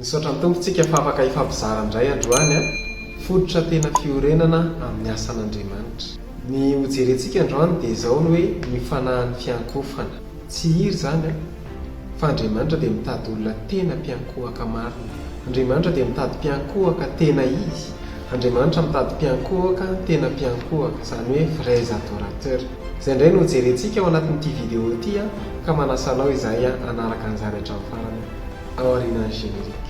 Misaotra ny Tompo tsika fa afaka hifampizara indray androany a! Fototra tena fiorenana amin'ny asan'Andriamanitra. Ny ho jerentsika androany dia izao ny hoe ny fanahin'ny fiankohofana. Tsy hira izany an! Fa Andriamanitra dia mitady olona tena mpiankohaka marina. Andriamanitra dia mitady mpiankohaka tena izy. Andriamanitra mitady mpiankohoka tena mpiankohoka, izany hoe vrais adorateurs. Izay indray no hojerentsika ao anatin'ity vidéo ity an, ka manasa anao izahay hanaraka an'izany hatramin'ny farany aorianan'ny générique.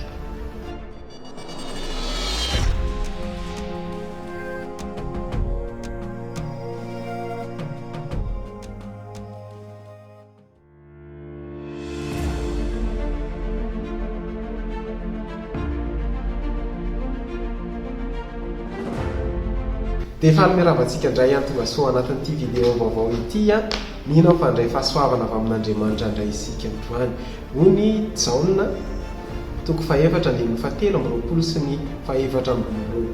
Dia faly miarahaba antsika indray an tongasoa anatin'ity vidéo vaovao ity an. Mino aho fa handray fahasoavana avy amin'Andriamanitra indray isika androany. Hoy ny Jaona toko fahefatra andininy fahatelo amby 20 sy ny fahefatra amby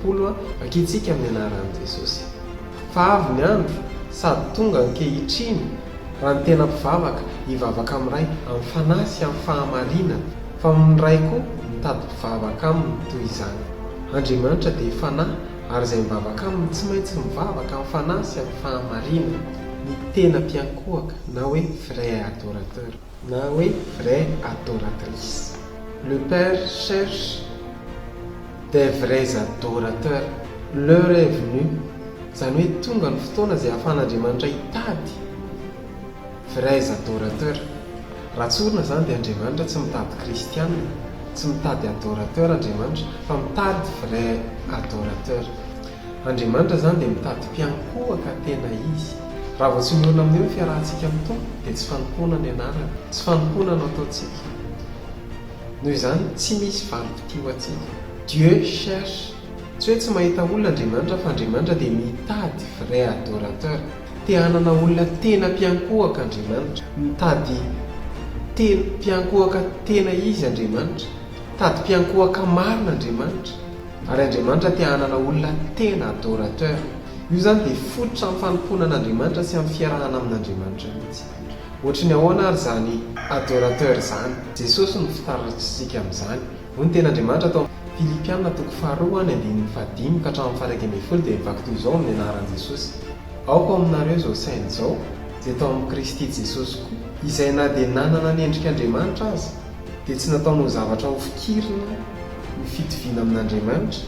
20 vakintsika amin'ny anaran'i Jesosy. Fa avy ny andro sady tonga ankehitriny Raha ny tena mpivavaka, hivavaka amin'ny Ray amin'ny fanahy sy amin'ny fahamarinana, fa ny Ray koa mitady mpivavaka aminy toy izany. Andriamanitra dia fanahy, ary izay mivavaka aminy tsy maintsy mivavaka amin'ny fanahy sy amin'ny fahamarinana. Ny tena mpiankohoka na hoe vrai adorateur na hoe vraie adoratrice. Le Père cherche des vrais adorateurs. L'heure est venue. Izany hoe tonga ny fotoana izay ahafahan'Andriamanitra hitady vrais adorateurs. Raha tsorina izany dia Andriamanitra tsy mitady kristiana, tsy mitady adorateur Andriamanitra fa mitady vrai adorateur. Andriamanitra izany dia mitady mpiankohoka tena izy. Raha vao tsy miorina amin'io ny fiarahantsika amin'ny Tompo dia tsy fanompoana ny anarany, tsy fanompoana no ataontsika. Noho izany tsy misy valim-pitia ho antsika. Dieu cherche. Tsy hoe tsy mahita olona Andriamanitra fa Andriamanitra dia mitady vrai adorateur. Te hanana olona tena mpiankohoka Andriamanitra. Mitady tena mpiankohoka tena izy Andriamanitra. Mitady mpiankohoka marina Andriamanitra. Ary Andriamanitra te hanana olona tena adorateur. Io izany dia fototra amin'ny fanompoana an'Andriamanitra sy amin'ny fiarahana amin'Andriamanitra mihitsy. Ohatry ny ahoana ary izany adorateur izany? Jesosy no fitaratr'isika amin'izany. Hoy ny tenin'Andriamanitra tao amin'ny Filipiana toko faharoa ny andininy fahadimy ka hatramin'ny faha-11 dia mivaky toy izao amin'ny anaran'i Jesosy, Aoka ao aminareo izao saina izao, izay tao amin'i Kristy Jesosy koa, izay na dia nanana ny endrik'Andriamanitra aza, dia tsy nataony ho zavatra hofikirina ny fitoviana amin'Andriamanitra,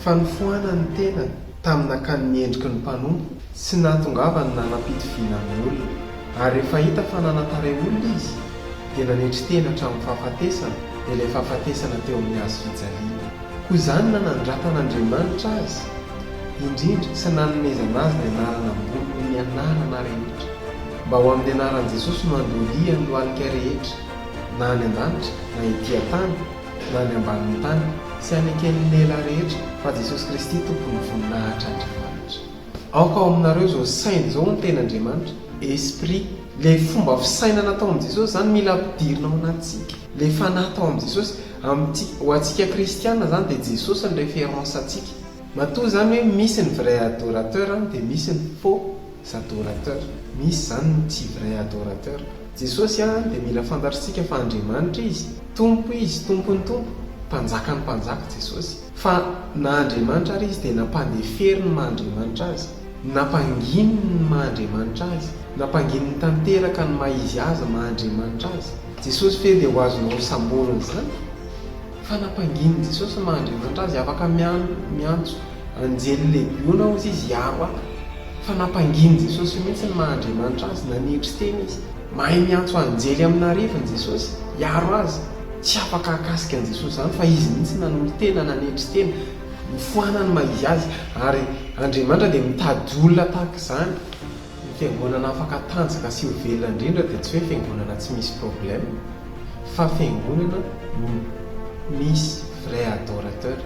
fa nofoanany ny tenany, tamin'ny nakany ny endriky ny mpanompo, sy nahatongavany nanam-pitoviana amin'ny olona. Ary rehefa hita fa nanan-tarehy olona izy, dia nanetry tena hatramin'ny fahafatesana, dia ilay fahafatesana teo amin'ny hazo fijaliana. Koa izany nanandratan'Andriamanitra azy indrindra sy nanomezana azy ny anarana ambony noho ny anarana rehetra, mba ho amin'ny anaran'i Jesosy no handolian'ny lohalika rehetra, na any an-danitra, na ety an-tany, na any ambanin'ny tany, sy haneken'ny lela rehetra fa Jesosy Kristy Tompon'ny voninahitr'Andriamanitra. Aoka ao aminareo izao saina izao ny tenin'Andriamanitra, esprit. Ilay fomba fisainana tao amin'i Jesosy izany mila ampidirina ao anatintsika. Ilay fanahy tao amin'i Jesosy, amintsika, ho antsika kristiana izany dia Jesosy no référence antsika. Matoa izany hoe misy ny vrai adorateur dia misy ny faux adorateur. Misy izany ny tsy vrai adorateur. Jesosy dia mila fantatritsika fa Andriamanitra Izy, Tompo Izy, Tompon'ny tompo, Mpanjakan'ny mpanjaka Jesosy. Fa na Andriamanitra ary Izy dia nampandeferiny ny maha Andriamanitra Azy, nampangininy ny maha Andriamanitra Azy, nampangininy tanteraka ny maha Izy Azy maha Andriamanitra Azy. Jesosy ve dia ho azonao samborina izany? Fa nampanginin'i Jesosy ny maha Andriamanitra Azy, afaka miantso anjely legiona hozy Izy hiaro ahy. Fa nampanginin'i Jesosy mihitsy ny maha Andriamanitra Azy, nanetry tena Izy. Mahay miantso anjely amin'arivony Jesosy hiaro Azy. Tsy afaka hahakasika an'i Jesosy izany fa Izy mihitsy nanolo-tena, nanetry tena, nifoana ny maha Izy Azy. Ary Andriamanitra dia mitady olona tahaka izany. Ny fiangonana afaka hatanjaka sy ho velona indrindra dia tsy hoe fiangonana tsy misy problème fa fiangonana misy vrai adorateur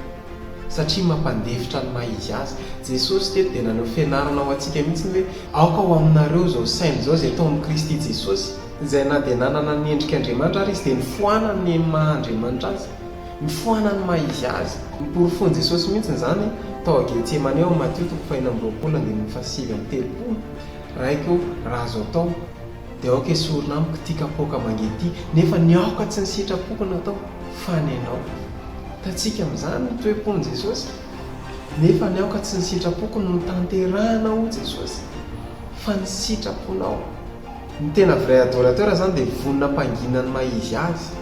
satria mampandefitra ny maha izy azy. Jesosy teto dia naneho fianarana ho antsika mihitsy ny hoe aoka ho aminareo izao saina izao izay tao amin'i Kristy Jesosy, izay na dia nanana ny endrik'Andriamanitra ary izy dia nifoana ny maha Andriamanitra azy. Mifohana ny maha izy azy. Noporofoin'i Jesosy mihitsy izany tao Getsemane ao amin'ny Matio toko fahenina amby 20 andininy faha-39, Raiko, raha azo atao, dia aoka esorina amiko ity kapoaka mangidy ity, nefa ny aoka tsy ny sitrapoko no atao, fa ny Anao. Hitantsika amin'izany ny toe-pon'i Jesosy. Nefa ny aoka tsy ny sitrapoko no notanterahina hoy Jesosy fa ny sitraponao. Ny tena vrai adorateur izany dia vonona hampangina ny maha izy azy.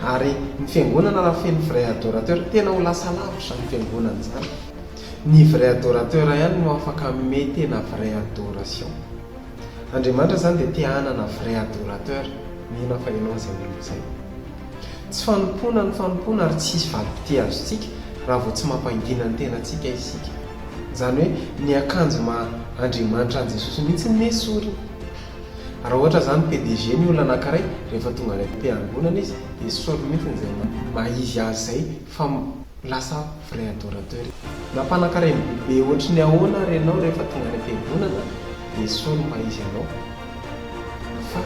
Ary ny fiangonana raha feno vrai adorateur, tena ho lasa lavitra izany fiangonana izany. Ny vrai adorateur ihany no afaka hanome tena vrai adoration. Andriamanitra izany dia te hanana vrai adorateur, mino aho fa ianao izay olona izay. Tsy fanompoana ny fanompoana ary tsy hisy valim-pitia azontsika raha vao tsy mampangina ny tenantsika isika. Izany hoe ny akanjo maha Andriamanitra an'i Jesosy mihitsy no nesorina. Raha ohatra izany PDG ny olona anankiray, rehefa tonga any am-piangonana izy dia esoriny mihitsy izay maha izy azy izay fa lasa vrai adorateur izy. Na mpanankarena be ohatry ny ahoana ary ianao rehefa tonga any am-piangonana dia esory ny maha izy anao fa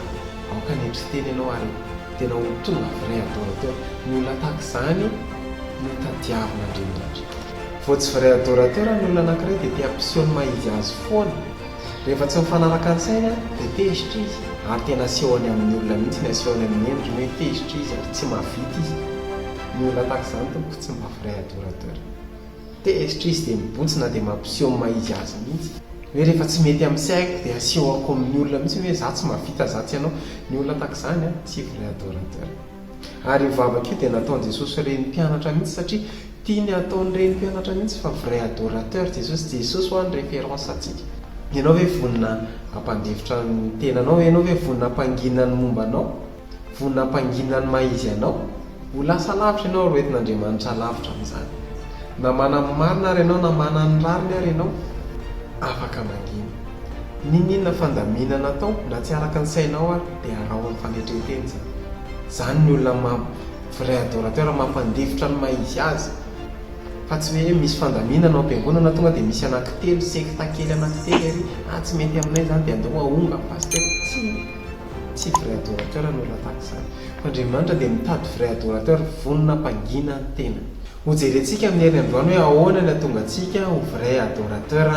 aoka hanetry tena ianao ary tena ho tonga vrai adorateur. Ny olona tahaka izany no tadiavin'Andriamanitra. Vao tsy vrai adorateur ny olona anankiray dia te hampiseho ny maha izy azy foana. Rehefa tsy mifanaraka ny sainy dia tezitra izy ary tena asehony amin'ny olona mihitsy ny asehony amin'ny endriny hoe tezitra izy ary tsy mahavita izy. Ny olona tahaka izany tompoko tsy mba vrai adorateur. Tezitra izy dia mibontsina dia mampiseho ny maha izy azy mihitsy. Hoe rehefa tsy mety amin'ny saiko dia asehoko amin'ny olona mihitsy hoe za tsy mahavita za tsy hanao. Ny olona tahaka izany tsy vrai adorateur. Ary io vavaka io dia nataon'i Jesosy reny mpianatra mihitsy satria tiany hataony reny mpianatra mihitsy fa vrai adorateur Jesosy. Jesosy hoa ny référence antsika. Ianao ve vonona hampandefitra ny tenanao? Ianao ve vonona hampangina ny momba anao? Vonona hampangina ny maha izy anao? Ho lasa lavitra ianao ary ho entin'Andriamanitra lavitra amin'izany. Na manana ny marina ary ianao na manana ny rariny ary ianao, afaka mangina. N'inon'inona fandaminana atao, na tsy araka ny sainao ary, dia araho amin'ny fanetren-tena izany. Izany ny olona maha vrai adorateur, mampandefitra ny maha izy azy. Fa tsy hoe misy fandaminana ao am-piangonana tonga dia misy anankitelo, sekta kely anankitelo ery, ah tsy mety aminay izany dia andao ahonga ny pasitera. Tsia. Tsy vrai adorateur no olona tahaka izany. Fa Andriamanitra dia mitady vrai adorateur vonona hampangina ny tenany. Ho jerentsika amin'ny heriny androany hoe ahoana ny hahatonga antsika ho vrai adorateur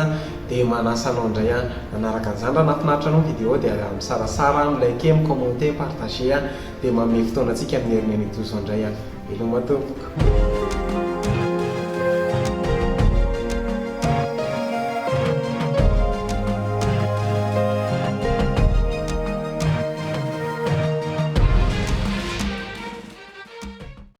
dia manasa anao indray aho hanaraka an'izany. Raha nahafinaritra anao ny vidéo dia misarasara, mi-liker, mi-commenter, mi-partager dia manome fotoana antsika amin'ny heriny an'Itozo indray aho. Veloma tompoko.